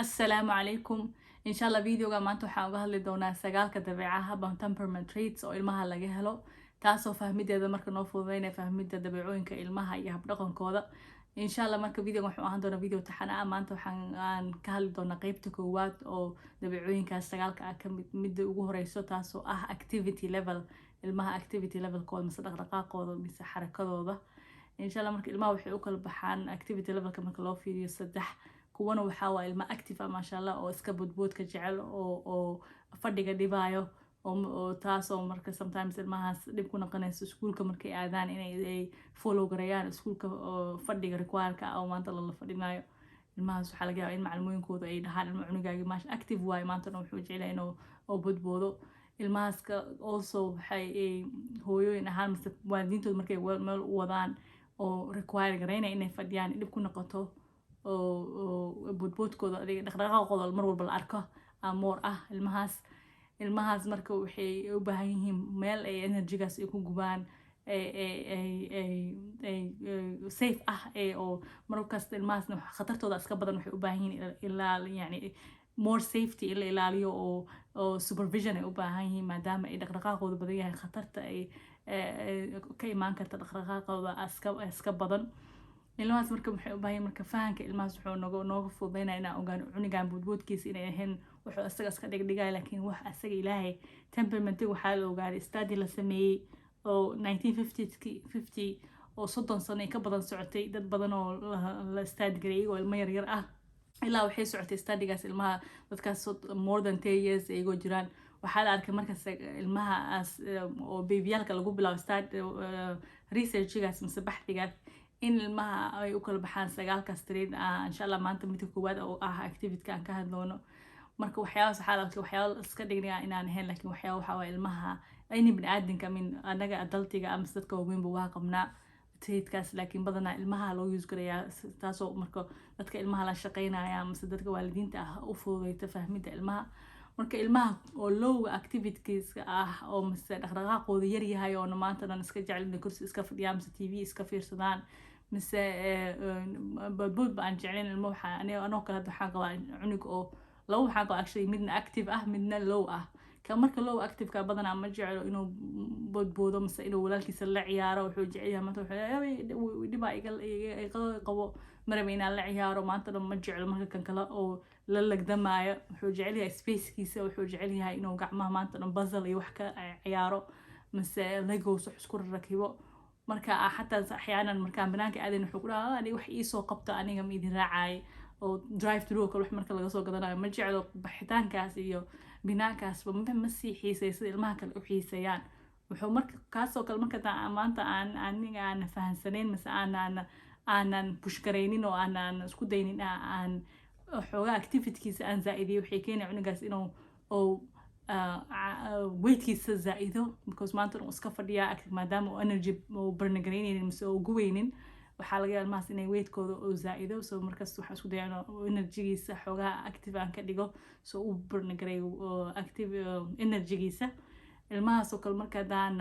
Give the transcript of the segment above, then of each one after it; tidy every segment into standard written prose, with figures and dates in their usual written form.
Assalaamu calaykum. Insha Allah videoga maanta waxaan uga hadli doonaa sagaalka dabeecaha ama temperament traits oo ilmaha laga helo, taasoo fahmideeda marka noo fududeynaya fahmida dabeecooyinka ilmaha iyo habdhaqankooda, insha Allah. Marka videoga wuxuu ahaan doonaa video taxan ah. Maanta waxaan aan ka hadli doonaa qeybta koowaad oo dabeecooyinkaas sagaalka ah kamid, midda ugu horeyso, taasoo ah activity level, ilmaha activity levelkooda mise dhaqdhaqaaqooda mise xarakadooda, insha Allah. Marka ilmaha waxay u kala baxaan activity levelka marka loo fiiriyo saddex. Kuwana waxaa waa ilma active ah, maasha Allah, oo iska boodboodka jecel oo fadhiga dhibaayo, oo taasoo marka sometimes ilmahaas dhib ku noqonayso iskuulka markay aadaan inay ay follow gareeyaan iskuulka oo fadhiga requireka ah oo maanta lala fadhinayo. Ilmahaas waxaa laga yaabaa in macallimooyinkooda ay dhahaan, "Ilma cunugaagi maasha active waaye, maanta dhan wuxuu jecel yahay inuu oo boodboodo." Ilmahaaska also waxay ay hooyooyin ahaan mise waalidiintooda markay meel u wadaan oo require gareynaya inay fadhiyaan, dhib ku noqoto oo boodboodkooda, adiga dhaqdhaqaaqooda mar walba la arko more ah ilmahaas. Ilmahaas marka waxay u baahan yihiin meel ay energygaas ay ku gubaan ay safe ah oo mar kasta. Ilmahaasna khatartooda iska badan, waxay u baahan yihiin ilaa yani more safety in la ilaaliyo oo supervision ay u baahan yihiin, maadaama ay dhaqdhaqaaqooda badan yahay, khatarta ay ka imaan karta dhaqdhaqaaqooda iska badan. Ilmahaas marka waxay u baahan yihiin, marka fahanka ilmahaas wuxuu nooga fududeynaya inaan ogaano cunugan boodboodkiisa inay ahayn wuxuu isaga iska dhigdhigaya, laakiin wax asaga Ilaahay temperamentig. Waxaa la ogaaday study la sameeyey oo 1950 oo 30 sano ay ka badan socotay, dad badan oo la study gareeyay oo ilmo yaryar ah, ilaa waxay socotay studygaas ilmaha dadkaas more than 10 years iyagoo jiraan. Waxaa la arkay markas ilmahaas oo babyyaalka lagu bilaabo study researchigaas mise baxdigaas in ilmaha ay u kala baxaan sagaalkaas trait ah. Insha Allah maanta midka koowaad oo ah activityka aan ka hadloono. Marka waxyaabahaas waxaa la arkay waxyaaba iska dhignaya inaan ahayn, laakiin waxyaaba waxaa waye ilmaha ayni biniaadinka min anaga adultiga ama dadka waaweynba waa qabnaa traitkaas, laakiin badanaa ilmaha loo use garayaa, taasoo marka dadka ilmaha la shaqeynaya amase dadka waalidiinta ah u fududeyta fahmida ilmaha. Marka ilmaha oo lowga activitieska ah oo mise dhaqdhaqaaqooda yaryahay oona maanta dhan iska jecel inay kursi iska fadhiyaan mise TV iska fiirsadaan mise boodboodba aan jeclayn, ilmo waxaa anoo kale hadda waxaan qabaa cunug oo laba waxaan qabaa actually, midna active ah, midna low ah. Ka marka low activeka badanaa ma jeclo inuu boodboodo mise inuu walaalkiisa la ciyaaro. Wuxuu jecel yahay maanta wuxuu dhibaa iga qabo, maraba inaan la ciyaaro maanta dhan, ma jeclo. Marka kan kale oo la lagdamaayo wuxuu jecel yahay spacekiisa, wuxuu jecel yahay inuu gacmaha maanta dhan puzzle iyo wax ka ciyaaro mise Legos wax isku rakibo. Marka xataa axyaanan markaan banaanka aadayn wuxuu ku dhahaa, "Aniga wax iisoo qabta, aniga ma idin raacaayo." Oo drive through kale wax marka laga soo gadanayo ma jeclo baxitaankaas iyo binaankaasba, ma sii xiisay sida ilmaha kale u xiiseeyaan. Wuxuu marka kaasoo kale marka maanta aan aniga aan fahansanayn mise aanan push garaynin oo aanan isku daynin aan xoogaa activitykiisa aan zaa-idiyay, waxay keenaya cunugaas inuu oo weightkiisa zaa-ido, because maanta uu iska fadhiyaa, maadaama uu energy uu burn garaynaynin mise uu guweynin, waxaa laga yaaba ilmahaas inay weightkooda uu zaa-ido. So markaas waxaan isku dayaa inuu energygiisa xoogaa active aan ka dhigo, so uu burn gareeyo active energygiisa. Ilmahaas oo kale marka haddaan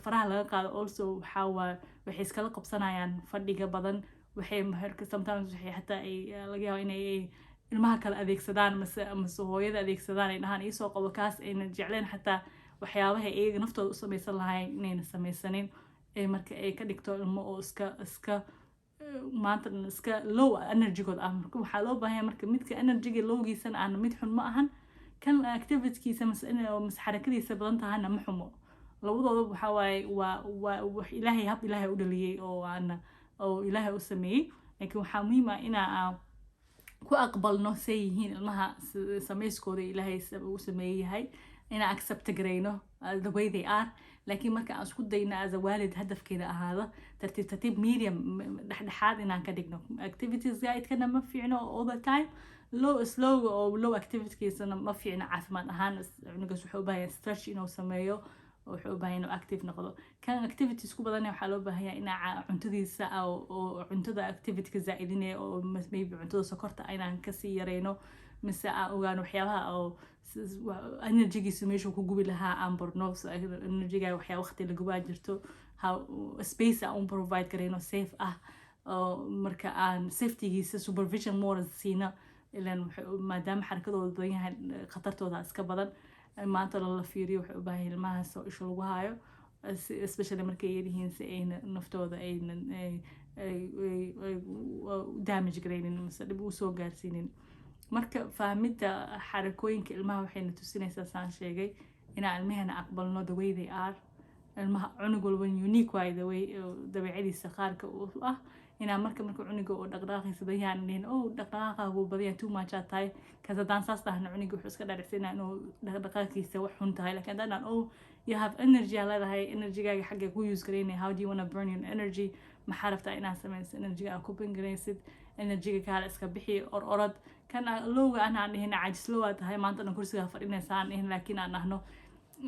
faraha laga qaado also waxaa waa waxay iskala qabsanayaan fadhiga badan. Waxay sometimes waxay xataa ay laga yaaba inay ilmaha kale adeegsadaan mise hooyada adeegsadaan, ay dhahaan, "Iisoo qabo kaas." Ayna jecleen xataa waxyaabaha iyaga naftooda u samaysan lahayn inayna samaysanin, ee marka ay ka dhigto ilmo oo iska maanta dhan iska low energygood ah. Marka waxaa loo baahan yahay marka midka energyga lowgiisana aan mid xun ma ahan, kan activitykiisa mise xarakadiisa badan tahana ma xumo. Labadooda waxaa waaye waa wax Ilaahay, hab Ilaahay u dhaliyey oo aan oo Ilaahay u sameeyey, laakiin waxaa muhiim ah inaa ku aqbalno say yihiin ilmaha, samayskooda Ilaahay u sameeyey yahay, inaan accept garayno the way they are. Laakiin marka aan isku dayno as a waalid, hadafkeeda ahaado tartiib tartiib, medium, dhexdhexaad inaan ka dhigno. Activities zaaidkana ma fiicno all the time, low slow oo low activitiesna ma fiicno caafimaad ahaan. Cunugaas wuxuu u baahan yahay stretch inuu sameeyo, wuxuu u baahan inuu active noqdo. Kan activities ku badan waxaa loo baahan yahay inaa cuntadiisa oo cuntada activityka zaa-idinaya oo maybe cuntada sokorta inaan kasii yareyno mise aan ogaano waxyaabaha oo energygiisa meeshuu ku gubi lahaa aan barno. Energyga waxyaa waqti la gubaa jirto, how space aan u provide garayno safe ah oo marka aan safetygiisa supervision more siino. Ilan maadaama xarakadooda badan yahay, khatartooda iska badan. Maanta la fiiriyo waxay u baahan yihiin ilmahaas oo isha lagu hayo, especially markay yaryihiin, si ayna naftooda aynan damage garaynin mise dhib usoo gaarsiinin. Marka fahmidda xarakooyinka ilmaha waxayna tusinaysaa, saan sheegay, inaan ilmahena aqbalno the way they are. Ilmaha, cunug walba unique waaye, the way dabeecadiisa qaarka u ah. Inaan marka cunuga oo dhaqdhaqaaqiisa badan yahay aan dhihin, "Oh, dhaqdhaqaaqaagu badan yahay, too much aad tahay." Kaas haddaan saas dhahno, cunuga wuxuu iska dhaadhicsinaa inuu dhaqdhaqaaqiisa wax xun tahay. Laakiin haddaan dhahan, "Oh, you have energy aa leedahay, energygaaga xagga ku use garaynaya. How do you wanna burn your energy? Maxaa rabtaa inaad samayso energyga aad ku burn garaysid energyga? Kaale iska bixi, or orod." Kan lowga ahna aan dhihin, "Cajislow aad tahay, maanta dhan kursigaa fadhinaysa," aan dhihin, laakiin aan dhahno,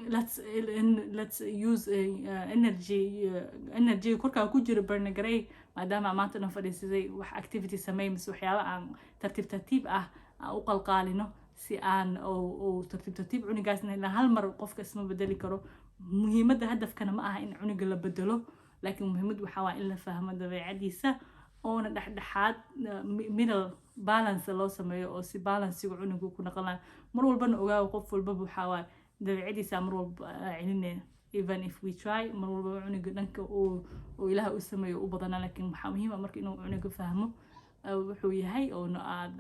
Let's use energy korkaa ku jira, burn garay. Maadaama maanta dhan fadhiisatay, wax activity samey," mise waxyaaba aan tartiib tartiib ah aan u qalqaalino, si aan oo tartiib tartiib cunugaasna. Ilaa hal mar qofka isma bedeli karo. Muhiimadda hadafkana ma aha in cunuga la bedelo, laakiin muhiimad waxaa waa in la fahmo dabeecadiisa, oona dhexdhexaad, middle balance loo sameeyo, oo si balanceiga cunuga ku naqlan. Mar walbana ogaawo, qof walbaba waxaa waaye dabeecadiisa mar walba celinaya. Even if we try, mar walbaba cunuga dhanka uu Ilaah u sameeyo u badana. Laakiin waxaa muhiim ah marka inuu cunuga fahmo wuxuu yahay, oona aad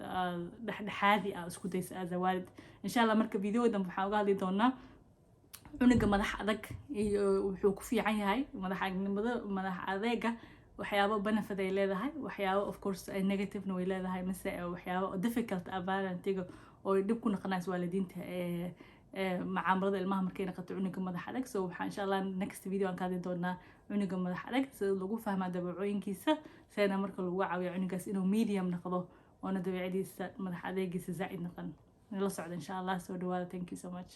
dhexdhexaadi aad isku daysa as a waalid, insha Allah. Marka video dambe waxaan uga hadli doonaa cunuga madax adag iyo wuxuu ku fiican yahay madax agnimada, madax adeega, waxyaabo benefit ay leedahay, waxyaabo of course negativena way leedahay, mise waxyaabo difficult ah parentiga oo dhib ku noqonaysa waalidiinta ee macaamalada ilmaha markay noqoto cunuga madax adag. So waxaa insha Allah next video aan ka hadli doonaa cunuga madax adag, sida lagu fahmaa dabeecooyinkiisa, seena marka lagu caawiyo cunugaas inuu medium noqdo, oona dabeecadiisa madax adeegiisa zaa'id noqon. La socda insha Allah. Soo dhawaada. Thank you so much.